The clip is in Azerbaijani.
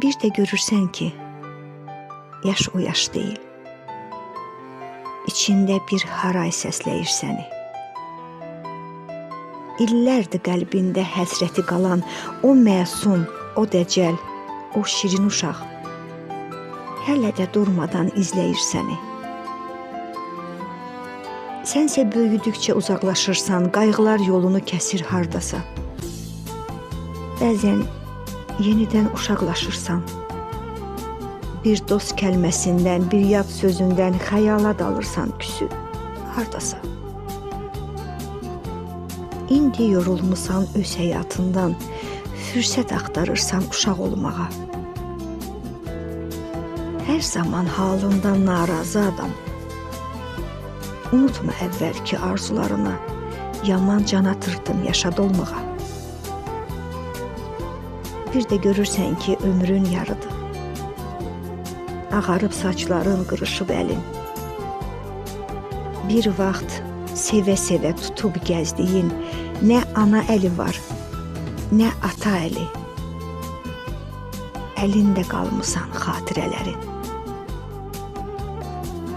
Bir də görürsən ki, yaş o yaş deyil. İçində bir haray səsləyir səni. İllərdir qəlbində həsrəti qalan o məsum, o dəcəl, o şirin uşaq hələ də durmadan izləyir səni. Sənsə böyüdükcə uzaqlaşırsan, qayğılar yolunu kəsir hardasa. Bəzən yenidən uşaqlaşırsan. Bir dost kəlməsindən, bir yad sözündən xəyala dalırsan küsüb hardasa. İndi yorulmusan öz həyatından, fürsət axtarırsan uşaq olmağa. Hər zaman halından narazı adam. Unutma əvvəlki arzularına, yaman can atırdın yaşa dolmağa. Bir də görürsən ki, ömrün yarıdır. Ağarıb saçların, qırışıb əlin. Bir vaxt sevə-sevə tutub gəzdiyin nə ana əli var, nə ata əli. Əlində qalmısan xatirələrin.